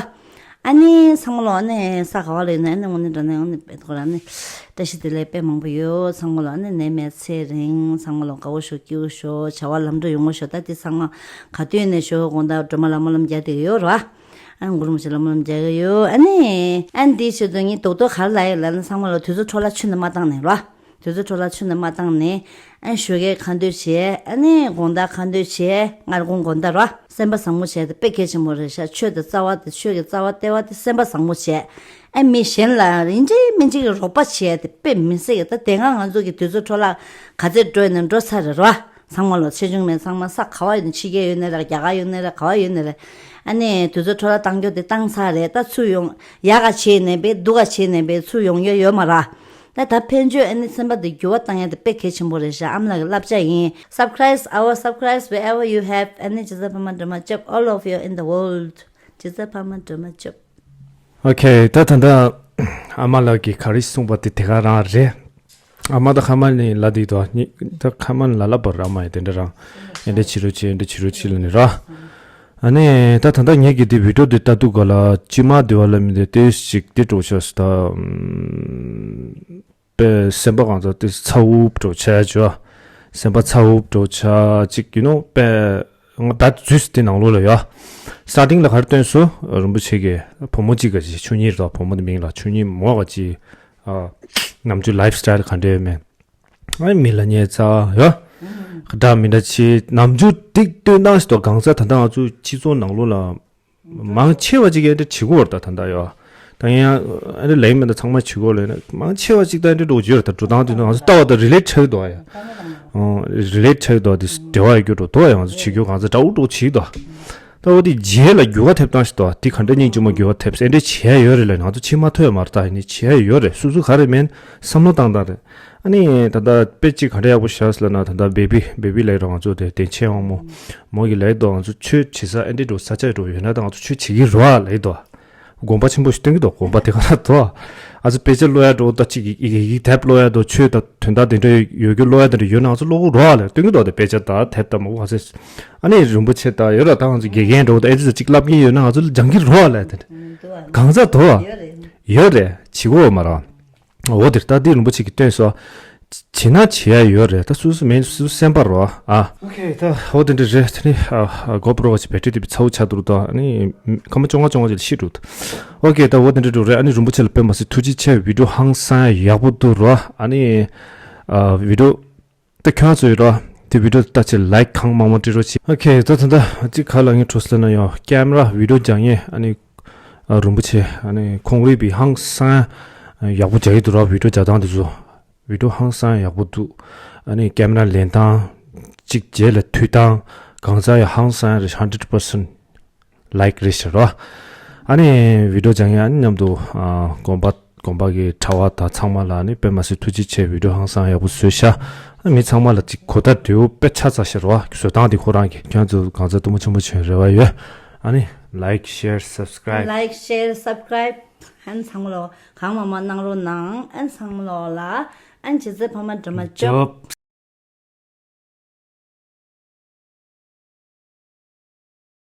ཨ་ནི་ཚང་མ་ལོ་ཨ་ནི་ས་ག་བ་ལ་ཡོད་ན་ཨ་ནི་དངོས་གནས་དྲང་གནས་ཨ་ནི་དཔེ་ཐོག་ར་ཨ་ནི་བཀྲ་ཤིས་བདེ་ལེགས་དཔེ་མང་པོ་ཡོད། ཚང་མ་ལོ་ཨ་ནི་ནད་མེད་ཚེ་རིང་། ཚང་མ་ལོ་དགའ་བོ་ཤོག་སྐྱིད་པོ་ཤོག་བྱ་བ་ལམ་འགྲོ་ཡོང་བ་ཤོག་ད་དེ་ཚང་མ་ག་དུས་ནས་ཤོག་དགོང་དག་སྒྲོལ་མ་ལ་སྨོན་ལམ་རྒྱག་བསྡད་ཡོད་ར། ཨ་ནི་གུ་རུ་མུ་ཆེ་ལ་སྨོན་ལམ་རྒྱག་གི་ཡོད། ཨ་ནི་ཨ་ནི་དེའི་ཆེད་དུ་ངས་རྡོག་རྡོག་ག་རེ་ལབ་ཡོད་ལབ་ན་ཚང་མ་ལོ་དུས་ཚོད་འཕྲོ་བརླག་ཁྱོན་ནས་མ་བཏང་ནས་ར། དུས་ཚོད་འཕྲོ་བརླག་ཁྱོན་ནས་མ་བཏང་ནས། ཨ་ནི་ཞོགས་ཀས་ཁ་འདོན་བྱས། ཨ་ནི་དགོང་དག་ཁ་འདོན་བྱས། སྔ་དགོང་དགོང་དག་ར། སེམས་པ་བཟང་མོ་བྱས་ཏེ་དཔེ་གལ་ཆེན་པོ་རེད་ཤག་ཆོས་དང་རྩ་བ་དེ་ཆོས་ཀྱི་རྩ་བ་ལྟེ་བ་དེ་སེམས་པ་བཟང་མོ་བྱས། ཨ་མི་གཞན་ལ་ཡིན་གཅིག་མིན་གཅིག་གི་རོགས་པ་བྱས་ཏེ་དཔེ་མི་སྲིད་ཀྱི་ད་དེ་སྔ་ང་ཚོ་གི་དུས་ཚོད་འཕྲོ་བརླག་ག་ཚད་འགྲོ་ཡིན་ན་འགྲོ་ཚར་རེད་ར། ཚང་མ་ལོ་ཆེ་ཆུང་མེད། ཚང་མ་ས་ག་བ་ཡོད་ནས། ཕྱི་རྒྱལ་ཡོད་ནས་རེད། རྒྱ་གར་ཡོད་ནས་རེད། ག་བ་ཡོད་ནས་རེད། ཨ་ནི་དུས་ཚོད་འཕྲོ་བརླག་བཏང་རྒྱུ་དེ་བཏང་ཚར་རེད། ད་ཚུར་ཡོང་ཡག་ག་བྱས་ནས་པས་སྡུག་ག་བྱས་ནས་པས་ཚུར་ཡོང་ཡ་ཡོད་མ་རེད། ད་ད་ཕན་ཆོད་ཨ་ནི་སེམས་པ་དེ་འགྱུར་བ་བཏང་ཡ་དེ་དཔེ་གལ་ཆེན་པོ་རེད་ཤག་ཨ་མ་ལགས་ཀྱི་བསླབ་བྱ་ཡིན། Subscribe our subscribe wherever you have. ཨ་ནི་ཇི་ཙ་ཕ་མ་སྒྲོལ་མ་ལྕགས། All of you in the world. ཇི་ཙ་ཕ་མ་སྒྲོལ་མ་ལྕགས། ཨོ་ཁེ། ད་ད་ལྟ་ཨ་མ་ལགས་ཀྱིས་ག་རེ་གསུངས་པ་དེ་དེ་ག་རང་རེད། ཨ་མ་ད་ཁ་མ་ནི་ལ་དེ་དོ་ནི་ད་ཁ་མ་ནི་ལ་ལ་པར་ཨ་མ་ཡི་དེ་འདྲ་རང་ཨེ་འདྲ་བྱེད་རོགས་བྱེད། ཨེ་འདྲ་བྱེད་རོགས་བྱེད་ལ་ནི་ར། ཨ་ནི་ད་ད་ལྟ་ངེད་ཀྱི་དེ་བི་ཌིའོ་དེ་ལྟ་དུས་ག་ལ་ཅི་མ་དེ་བ་ལ་མི་དེ་ཏོས་ཅིག་དེ་འགྲོ་ཤག་ཟེར་ད། པའི་སེམས་པ་གང་ཚ་དེ་ཚ་འུབ་འགྲོ་ཆ་ཅོ། སེམས་པ་ཚ་འུབ་འགྲོ་ཆ་ཅིག་ཡིན་ནོ་པའི། ང་བད་འཛུལ་དེ་ནང་ལོགས་ལ་ཡོད། སི་ཊར་ཊིང་ལ་ག་རེ་སྟོན་སོང་། རིན་པོ་ཆེ་གིས་བུ་མོ་གཅིག་ག་ཅིག་ཆོས་ཉིད་རེད། བུ་མོ་དེ་མིང་ལ་ཆོས་ཉིད་མོ་ག་ཅིག་ཨ། ནམ་རྒྱུན་ལའིབ་སི་ཊའིལ་ག་འདྲ་ཡོད་མེད། ཨ་མི་ལ་ཉེ་ཚ་ཡོད། ག་འདྲ་མི་འདྲ་ཅིག་ནམ་རྒྱུན་ཏིག་སྟོན་སྟངས་ཤིག་ཏོ། གང་ཚ་ད་ལྟ་ང་ཚོ་སྤྱི་ཚོགས་ནང་ལོགས་ལ། མང་ཆེ་བ་ཅིག་གིས་འདི་བྱེད་དགོས་རེད། ད་ད་ལྟ་ཡོད། ད་ཡང་ཨ་རི་ལེགས་མེད་ད་ཚང་མ་བྱེད་དགོས་ལེ་ན། མང་ཆེ་བ་ཅིག་ད་འདི་འགྲོ་རྒྱུ་རེད། ད་འགྲོ་སྟངས་དེ་ང་ཚོ་ལྟ་བ་ད་རི་ལེཊ་ཆགས་འདུག་ཡ། ཨོ་རི་ལེཊ་ཆགས་འདུག་དེ་འབྲེལ་བ་ཡོད་རྒྱུ་འགྲོ་འདུག་ཡ། ང་ཚོ་བྱེད་རྒྱུ་གང་ཚ་འདྲ་བོ་འགྲོ་བྱེད་འདུག་ད་འོ་དེ་རྗེས་ལ་འགྱུར་བ་ཐེབས་སྟངས་ཤིག་འདུག་དེ་ག་འདྲ་སྙིང་རྗེ་མོ་འགྱུར་བ་ཐེབས་སེ་འདྲ་བྱེད་ཡ་ཡོད་རེད་ལེ། ང་ཚོ་ཕྱི་མ་ཐོས་ཡ་མ་རེད། ད་ཡིན་ནི་བྱེད་ཡ་ཡོད་རེད། སོ་སོ་ག་རེ་མིན་བསམ་བློ་བཏང་སྟངས་རེད། ཨ་ནི་ད་ལྟ་དཔེ་གཅིག་ག་འདྲ་ཡག་པོ་ཤར་སོང་ལབ་ན། ད་ལྟ་བེ་བི་བེ་བི་ལབ་ར། ང་ཚོ་དེ་བདེ་ཆེན་དབང་མོ་མོ་གི་ལབ་དོ། ང་ཚོ་ཆོས་བྱེད་ས་ཨེ་འདྲི་འགྲོ་ས་ཆ་འགྲོ་ཡོད་ན་ད་ང་ཚོ་ཆོས་བྱེད་ཀྱི་རོགས་ལབ་དོ། དགོངས་པ་ཆེན་པོ་ཞིག་སྟོན་གྱི་འདུག་དགོངས་པ་དེ་ག་ར་འདུག་ཨ་ཚོ་དཔེ་ཆ་ཀློག་ཡ་འགྲོ་ད་གཅིག་ཡི་གེ་དེབ་ཀློག་ཡ་འགྲོ། ཆོས་དང་དོན་དག་དེ་འདྲ་ཡོད་རྒྱུ་ཀློག་ཡ་དེ་འདྲ་ཡོད་ན་ང་ཚོ་ཀློག་གི་རོགས་ལབ་སྟོན་གྱི་འདུག་དེ་དཔེ་ཆ་དང་དེབ་དང་མོ་ག་ཚོད། ཨ་ནི་རིན་པོ་ཆེ་དང་ཡོད་ར། ད་ང་ཚོ་དགེ་རྒན་འགྲོ་ད་ཨེ་ཙི་ཅིག་བསླབ་མཁན་ཡོད་ན་ང་ཚོ་སྦྱང་གི་རོགས་ལབ་དེ་གང་ཚ་འདུག་ཡོད་རེད། བྱེད་དགོས་མ་རེད། འོ་དེར་ལྟ་དེ་རིན་པོ་ཆེ་གིས་སྟོན་སོང་། བྱེད་ན་བྱེད་ཡ་ཡོད་རེད། ད་སུ་སུ་མེད་སུ་སེམས་པ་རོ་ཨ། ཨོ་ཁེ། ད་འོ་དེ་འདྲ་རེད། ད་ནི་ཨ་གོ་པྲོ་བ་ཅིག་བེ་ཊི་རི་དེ་བི་ཚ་བོ་ཆགས་འདུག་ད་ནི་ཁ་མ་བཅོ་ལྔ་བཅོ་ལྔ་ཅིག་ལ་ཤི་འགྲོ། ཨོ་ཁེ། ད་འོ་དེ་འདྲ་འགྲོ་རེད། ཨ་ནི་རིན་པོ་ཆེ་ལ་དཔེ་མ་སྲིད་ཐུགས་རྗེ་ཆེ། བི་ཌིའོ་ཧང་སང་ཡག་པོ་འདུག་རོ། ཨ་ནི་ཨ་བི་ཌིའོ་ད་ཁྱོད་ཚོ་ཡོད་རོ། དེ་བི་ཌིའོ་ལྟ་ཆེད་ལའིཀ་གང་མང་མང་སྤྲད་རོགས་བྱེད། ཨོ་ཁེ། ད་ད་ད་ཅིག་ག་ལ་ངས་འཕྲོ་སླེབས་ན་ཡང་ཀེམ་ར་བི་ཌིའོ་རྒྱག་མཁན་ཨ་ནི་ཨ་རིན་པོ་ཆེ་ཨ་ནི་ཁོང་རིག་པའི་ཧང་སང་ཡག་པོ་རྒྱག་གི་འདུག་ར། བི་ཌིའོ་རྒྱག་སྟངས་དེ་ཚོ་བི་ཌིའོ་ཧང་སང་ཡག་པོ་འདུག་ཨ་ནི་ཀེམ་ར་ལེན་སྟངས་གཅིག་རྗེས་ལ་མཐུད་སྟངས་གང་ཟག་ཡང་ཧང་སང་རེད། ཧན་ཌེ་རེཌ་པར་སེན་ཊི་ལའིཀ་རེད་ཤག་ར། ཨ་ནི་བི་ཌིའོ་སྦྱང་ཡ་ཨ་ནི་མཉམ་དུ་ཨ་དགོན་པ་དགོན་པ་གི་གྲྭ་བ་དང་ཚང་མ་ལ་ཨ་ནི་དཔེ་མ་སྲིད་ཐུགས་རྗེ་ཆེ། བི་ཌིའོ་ཧང་སང་ཡག་པོ་བཟོས་ཤག་ཨ་མི་ཚང་མ་ལ་ཅིག་གོ་བརྡ་འདྲ་བོ་དཔེ་ཆ་ཚ་ཤག་ར། བཟོ་སྟངས་དེ་ཁོ་རང་གི་ཁྱོད་ཚོ་གང་ཚ་སྟོན་མོ་ཆེན་པོ་བྱོན་རེ་བ་ཡོད། ཨ་ནི་ལའིཀ་ཤེར་སབ་སི་ཀ་རའིབ། ལའིཀ་ཤེར་སབ་སི་ཀ་རའིབ། ཨན་ཚང་མ་ལོ་གང་མང་མང་གནང་རོགས་གནང་། ཨན་ཚང་མ་ལོ་ལ་ཨན་ཇི་ཙེ་ཕ་མ་འགྲོ་མ་ཅོབ།